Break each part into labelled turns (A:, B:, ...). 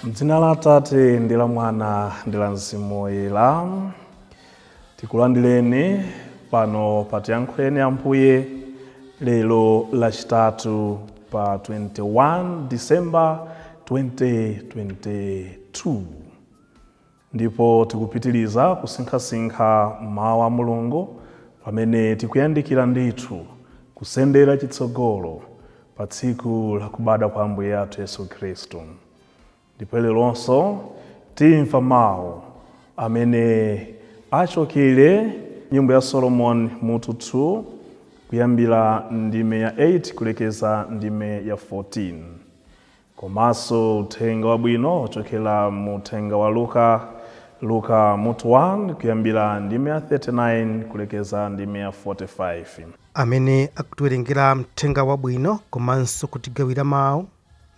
A: M'dzina la Atate ndi la Mwana ndi la Mzimu Woyera, tikulandireni pano pa Tiyankhuleni Ambuye lero Lachitatu pa 21 December 2022. Ndipo tikupitiriza kusinkhasinkha Mawu a Mulungu pamene tikuyandikira ndithu kusendera chitsogolo pa tsiku la kubadwa kwa Ambuye athu Yesu Khristu. Ndipo leronso timva mawu amene achokere Nyimbo ya Solomon mutu 2 kuyambira ndime ya 8 kulekeza ndime ya 14. Komanso uthenga wabwino ochokera mu uthenga wa Luka, Luka mutu 1 kuyambira ndime ya 39 kulekeza ndime ya 45.
B: Amene akutiwerengera mthenga wabwino komanso kutigawira mawu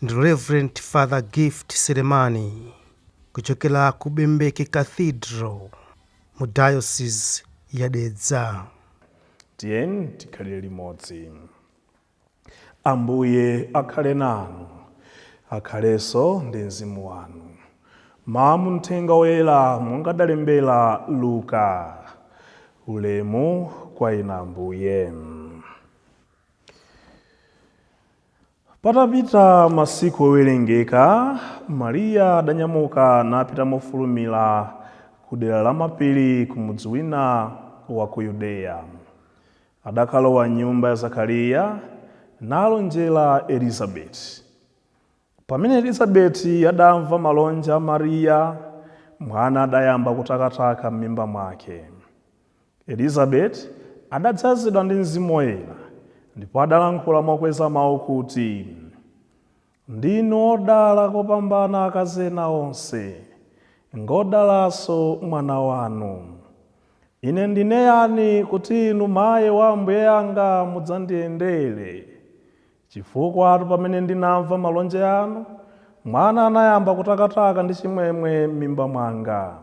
B: ndi Reverend Father Gift Selemani kuchokera ku Bembeke Cathedral mu Diocese ya Dedza.
A: Tiyeni tikhalire limodzi. Ambuye akhale nanu, akhalenso ndi mzimu wanu. Mawu mu Mthenga Woyera monga adalembera Luka. Ulemu kwa inu Ambuye. Patapita masiku owerengeka, Mariya adanyamuka napita mofulumira ku dera la mapiri ku mudzi wina wa ku Yudeya. Adakalowa m'nyumba ya Zakariya, nalonjera Elizabeti. Pamene Elizabeti adamva malonje a Mariya, mwana adayamba kutakataka m'mimba mwake. Elizabeti adadzazidwa ndi Mzimu Woyera, ndipo adalankhula mokweza mau kuti, Ndinu odala kopambana akazi ena onse, ngodalanso mwana wanu. Ine ndine yani kuti inu mayi wa Ambuye anga mudzandiyendere? Chifukwatu pamene ndinamva malonje anu, mwana anayamba kutakataka ndi chimwemwe m'mimba mwanga.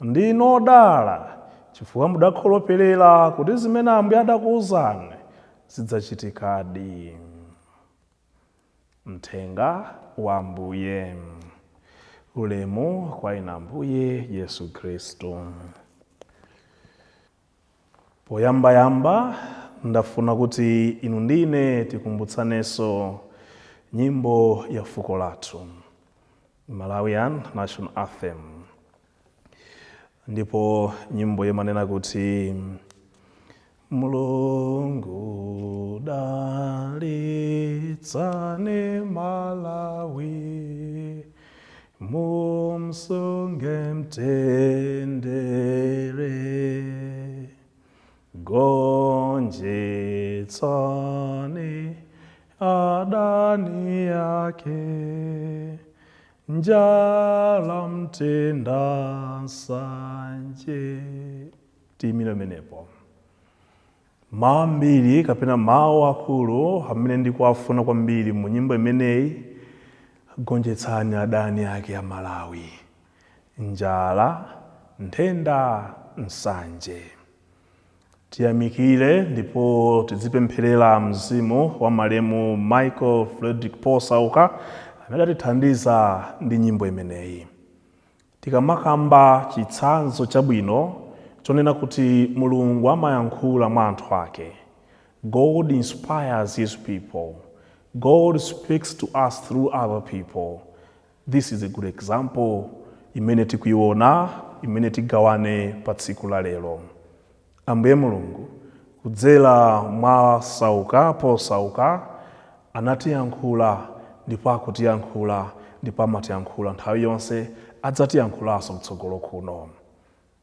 A: Ndinu odala, chifukwa mudakhulupirira kuti zimene Ambuye adakuuzani zidzachitikadi. Mthenga wa Ambuye. Ulemu kwa inu Ambuye Yesu Khristu. Poyambayamba ndafuna kuti inu ndine tikumbutsanenso nyimbo ya fuko lathu, Malawian National Anthem. Ndipo nyimbo imanena kuti Mulungu dalitsani Malawi, mumsunge mtendere, gonjetsani adani ake, njala mtenda nsanje. Tiyimire pamenepo. Mawu ambiri kapena mawu akulu amene ndikuwafuna kwambiri mu nyimbo imeneyi, gonjetsani adani ake a Malawi, njala, nthenda, nsanje. Tiyamikire ndipo tidzipempherera mzimu wa malemu Michael Frederick Paul Sauka amene adatithandiza ndi nyimbo imeneyi. Tikamakamba chitsanzo chabwino chonena kuti Mulungu amayankhula mwa anthu ake, God inspires his people, God speaks to us through other people. This is a good example imene tikuiona imene tigawane pa tsiku la lero. Ambuye Mulungu kudzera mwa Sauka, Paul Sauka, anatiyankhula ndipo akutiyankhula ndipo amatiyankhula nthawi yonse, adzatiyankhulanso kutsogolo kuno.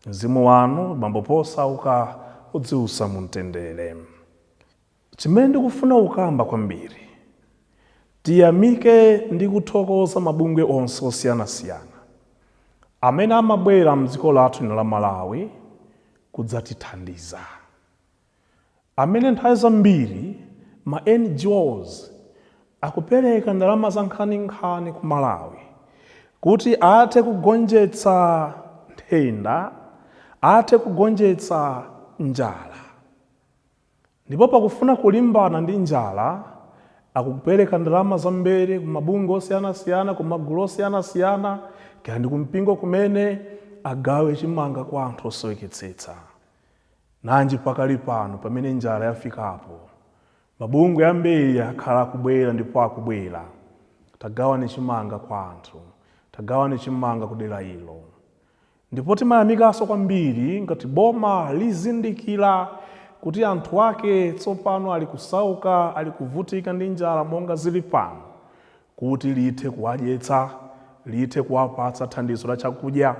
A: Mzimu wanu, Bambo Paul Sauka, udziusa mu mtendere. Chimene ndikufuna kukamba kwambiri, tiyamike ndi kuthokoza mabungwe onse osiyanasiyana amene amabwera mdziko lathu lino la Malawi kudzatithandiza, amene nthawi zambiri ma NGOs akupereka ndalama za nkhaninkhani ku Malawi kuti athe kugonjetsa nthenda, athe kugonjetsa njala. Ndipo pakufuna kulimbana ndi njala, Akupereka ndalama zambiri kumabungwe osiyanasiyana, kumagulu osiyanasiyana, kaya ndi kumpingo kumene, agawe chimanga kwa anthu osoweketsetsa. Nanji pakali pano pamene njala yafikapo, mabungwe ambiri akhala akubwera ndipo akubwera, tagawane chimanga kwa anthu, tagawane chimanga kudera ilo. Ndipo timayamikanso kwambiri ngati boma lizindikira kuti anthu ake tsopano ali kusauka, ali kuvutika ndi njala monga zili pano, kuti lithe kuwadyetsa, lithe kuwapatsa thandizo la chakudya.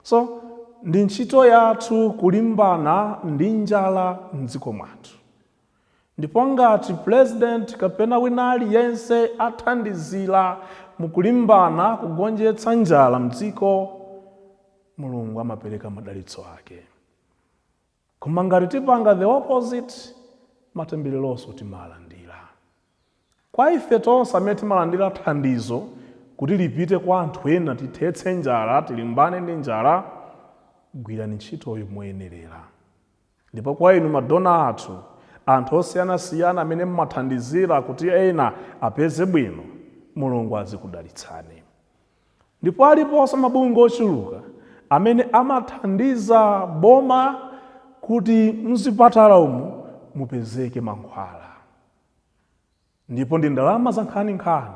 A: So ndi ntchito yathu kulimbana ndi njala mdziko mwathu. Ndipo ngati president kapena wina aliyense athandizira mukulimbana kugonjetsa njala mdziko, Mulungu amapereka madalitso ake. Koma ngati tipanga the opposite, matembereronso timalandira. Kwa ife tonse amene timalandira thandizo kuti lipite kwa anthu ena, tithetse njala, tilimbane ndi njala, gwirani ntchitoyo moyenerera. Ndipo kwa inu ma donor athu, anthu osiyanasiyana amene mmathandizira kuti ena apeze bwino, Mulungu azikudalitsani. Ndipo aliponso mabungwe ochuluka amene amathandiza boma kuti mzipatala umu mupezeke mankhwala. Ndipo ndi ndalama za nkhaninkhani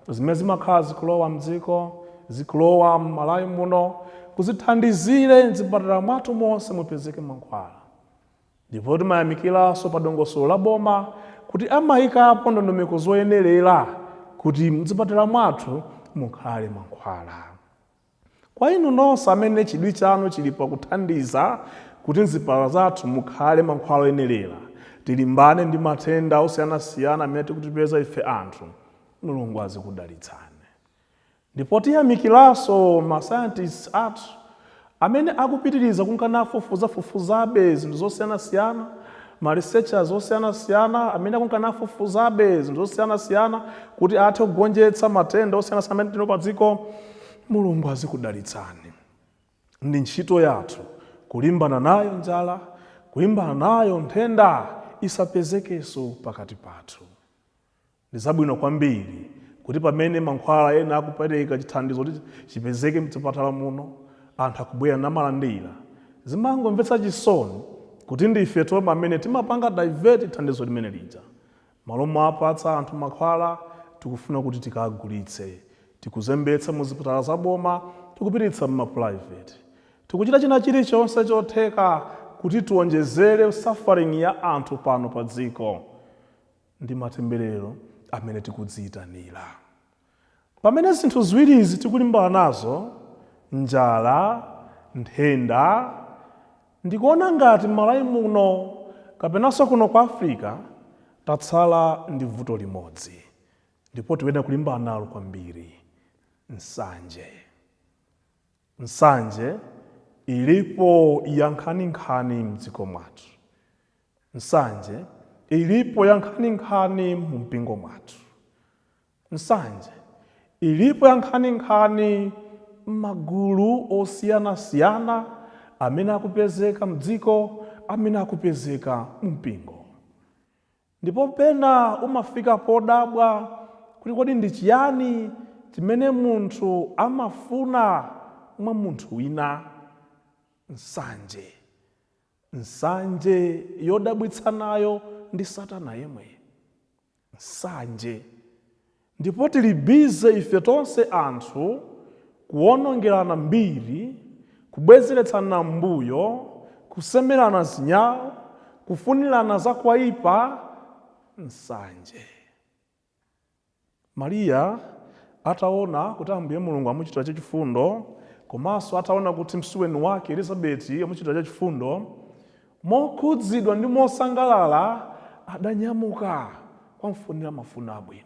A: zimene zimakhala zikulowa mdziko, zikulowa m'Malawi muno, kuzithandizire mzipatala mwathu monse mupezeke mankhwala. Ndipo timayamikiranso pa dongosolo la boma kuti amayikapo ndondomeko zoyenerera kuti mzipatala mwathu mukhale mankhwala. Kwa inu nonse amene chidwi chanu chili pakuthandiza kuti mzipatala zathu mukhale mankhwala oyenerera, tilimbane ndi matenda osiyanasiyana amene tikutipeza ife anthu, Mulungu azikudalitsani. Ndipo tiyamikiranso ma scientists athu amene akupitiriza kunkanafufuzafufuzabe zinthu zosiyanasiyana, ma researchers osiyanasiyana amene akunkanafufuzabe zinthu zosiyanasiyana kuti athe kugonjetsa matenda osiyanasiyana amene tili pa dziko. Mulungu azikudalitsani. Ndi ntchito yathu kulimbana nayo njala, kulimbana nayo nthenda isapezekenso pakati pathu. Ndi zabwino kwambiri kuti pamene mankhwala ena akupereka chithandizo kuti chipezeke mchipatala muno, anthu akubwera namalandira. Zimangomvetsa chisoni kuti ndife tomwe amene timapanga divert thandizo limene lija. Malo mwapatsa anthu mankhwala, tikufuna kuti tikagulitse, tikuzembetsa mu zipatala za boma, tikupititsa mma private. Tikuchita china chilichonse chotheka kuti tiwonjezere suffering ya anthu pano pa dziko. Ndi matemberero amene tikudziyitanira. Pamene zinthu ziwirizi tikulimbana nazo, njala, nthenda, ndikuona ngati m'Malawi muno kapenanso kuno ku Africa tatsala ndi vuto limodzi, ndipo tikuyenera kulimbana nalo kwambiri: nsanje. Nsanje ilipo ya nkhaninkhani mdziko mwathu. Nsanje ilipo ya nkhaninkhani mu mpingo mwathu. Nsanje ilipo ya nkhaninkhani m'magulu osiyanasiyana amene akupezeka mdziko, amene akupezeka mu mpingo. Ndipo pena umafika podabwa kuti kodi ndi chiyani chimene munthu amafuna mwa munthu wina? Nsanje. Nsanje yodabwitsa nayo ndi Satana yemwe. Nsanje. Ndipo tili busy ife tonse anthu kuwonongerana mbiri, kubwezeretsana mbuyo, kusemerana zinyawo, kufunirana zakwaipa. Nsanje. Mariya ataona kuti Ambuye Mulungu amuchitira chachifundo, komanso ataona kuti msuweni wake Elizabeti amuchitira chachifundo, mokhudzidwa ndi mosangalala adanyamuka kwamfunira mafuno abwino.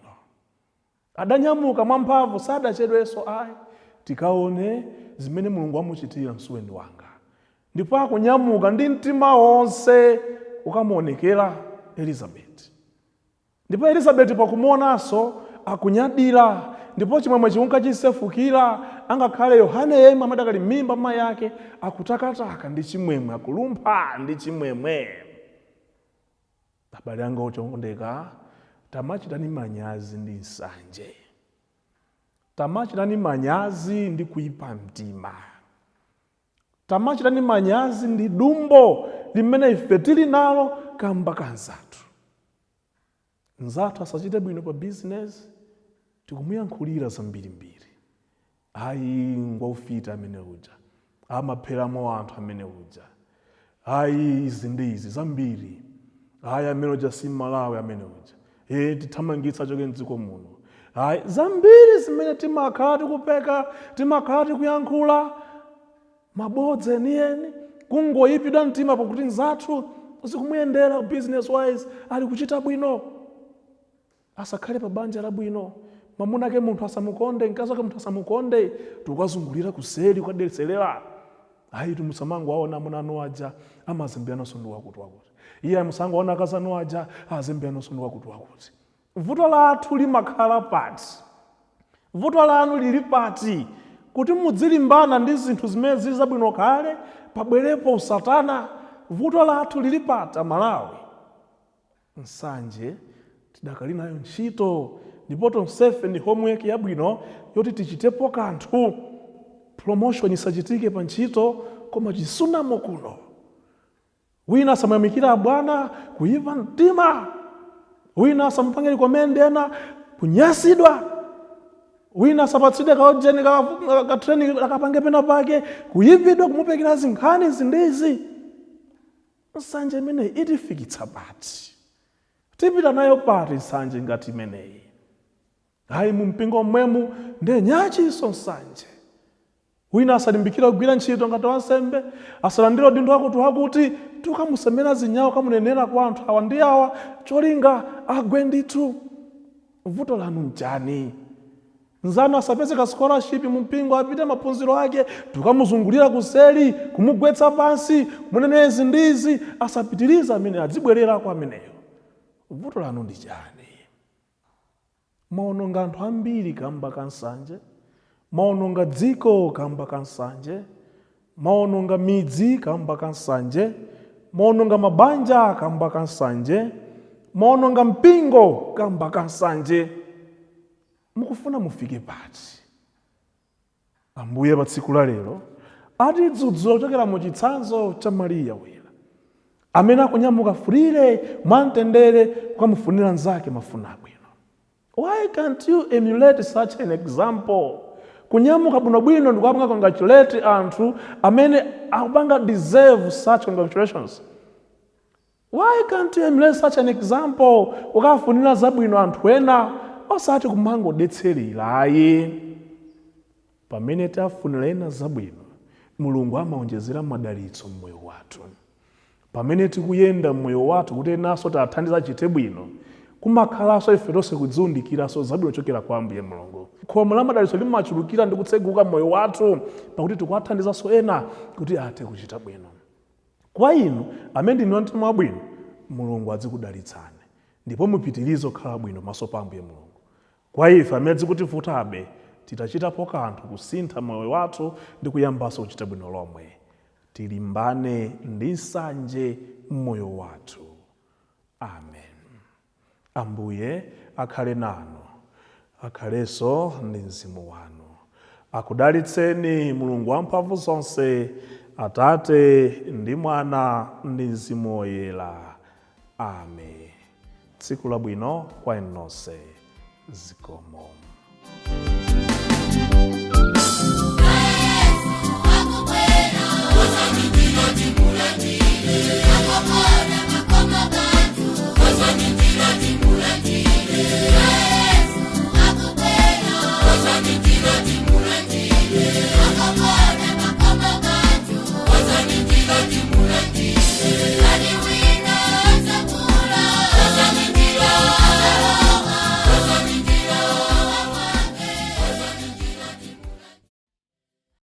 A: Adanyamuka mwamphamvu, sadachedwenso ayi, tikaone zimene Mulungu amuchitira msuweni wanga. Ndipo akunyamuka ndi mtima wonse ukamuonekera Elizabeti. Ndipo Elizabeti pakumuonanso akunyadira, ndipo chimwemwe chikunka chisefukira. Angakhale Yohane yemwe amadakali m'mimba mayi ake akutakataka ndi chimwemwe, akulumpha ndi chimwemwe. Abale anga ochondeka, Tamachitani manyazi ndi nsanje, tamachitani manyazi ndi kuyipa mtima, tamachitani manyazi ndi dumbo limene ife tili nalo kamba ka nzathu. Nzathu asachite bwino pa bizinesi, tikumuyankhulira zambirimbiri. Ayi, ngwaufiti amene uja, amapheramo anthu amene uja, ayi, izi ndi izi zambiri, ayi, amene uja si Malawi amene uja, tithamangitsa achoke mdziko muno, ayi, zambiri zimene timakhala tikupeka, timakhala tikuyankhula mabodza enieni, kungoyipidwa mtima pakuti nzathu zikumuyendera business wise, ali kuchita bwino. Asakhale pa banja labwino, mwamuna ake munthu asamukonde, mkazi wake munthu asamukonde, tikukazungulira kuseri kukadeserera. Ayi, timusamangowaona amuna anu aja, amazemberanso ndi wakuti wakuti. Iye musangowaona akazi anu aja, azemberanso ndi wakuti wakuti. Vuto lathu limakhala pati? Vuto lanu lili pati kuti mudzilimbana ndi zinthu zimene zili zabwino kale, pabwerepo usatana? Vuto lathu lili pati, Amalawi? Nsanje tidakali nayo ntchito, ndipo tonsefe ndi homework yabwino yoti tichitepo kanthu. Promotion isachitike pa ntchito, koma chisunamo kuno. Wina asamuyamikira bwana, kuyipa mtima. Wina asamupange recommend ena, kunyasidwa. Wina asapatsidwe kaojeni ka training akapange pena pake, kuyipidwa, kumupekera zinkhani zindizi. Nsanje imeneyi itifikitsa pati? Tipita nayo pati nsanje ngati imeneyi? Ayi, mu mpingo mmwemu ndiye nyachinso nsanje. Wina asalimbikira kugwira ntchito ngati wansembe, asalandire udindo wakuti wakuti, tukamusemera zinyawo, kamunenera kwa anthu awa ndi awa, cholinga agwe ndithu. Vuto lanu nchani? Nzanu asapeze ka scholarship mu mpingo, apite maphunziro ake, tukamuzungulira kuseli, kumugwetsa pansi, kumunenera izi ndi izi, asapitiriza amene adzibwerera kwa ameneyo. Vuto lanu ndi chani? Mwaononga anthu ambiri kamba ka nsanje, mwaononga dziko kamba ka nsanje, mwaononga midzi kamba ka nsanje, mwaononga mabanja kamba ka nsanje, mwaononga mpingo kamba ka nsanje. Mukufuna mufike pati? Ambuye pa tsiku la lero atidzudzula kuchokera mu chitsanzo cha Mariya woyera, amene akunyamuka freely mwamtendere kukamufunira nzake mafuno abwino. Why can't you emulate such an example? Kunyamuka bwinobwino ndikupanga congratulate anthu amene akupanga deserve such congratulations. Why can't you emulate such an example? Ukafunira zabwino anthu ena, osati kumangodetserera ayi. Pamene tafunira ena zabwino, Mulungu amaonjezera madalitso mmoyo wathu. Pamene tikuyenda mmoyo wathu kuti enanso tathandiza achite bwino, kumakhalanso ife tonse kudziwundikiranso zabwino kuchokera kwa Ambuye Mulungu. Khomo la madalitso limachulukira ndi kutseguka mmoyo wathu, pakuti tikuwathandizanso ena kuti athe kuchita bwino. Kwa inu amene ndinu mtima wabwino, Mulungu adzikudalitsani ndipo mupitirize kukhala bwino pamaso pa Ambuye Mulungu. Kwa ife amene zikutivutabe, titachitapo kanthu kusintha moyo wathu ndi kuyambanso kuchita bwino lomwe. Tilimbane ndi nsanje mmoyo wathu. Amen. Ambuye akhale nanu, akhalenso ndi mzimu wanu. Akudalitseni Mulungu wamphamvu zonse, Atate ndi Mwana ndi Mzimu Woyera. Amen. Tsiku labwino kwa inu nonse. Zikomo.